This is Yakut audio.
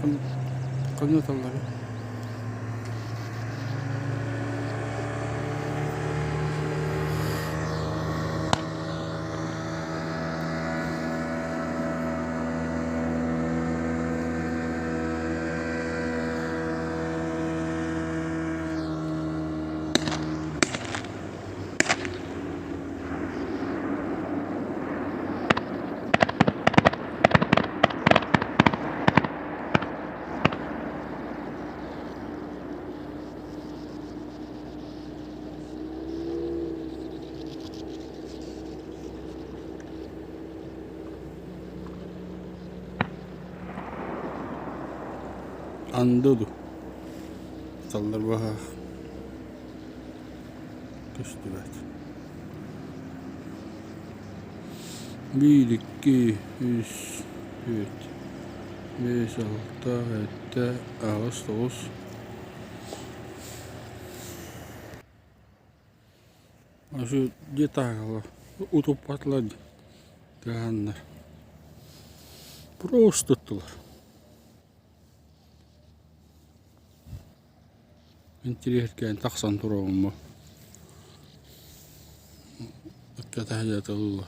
Ханна ыталларый? Анды дуу ыталлар быһаах көстүбэт Биир, икки, үс, түөрт, биэс, алта, сэттэ, аҕыс, тоҕус. Дьиэ таһыгар утуппатылар дии тыаһааннар. Просто ыттылар. Интириэһиргээн тахсан туруоҕум бу. Ыкка таһырдьа тылла.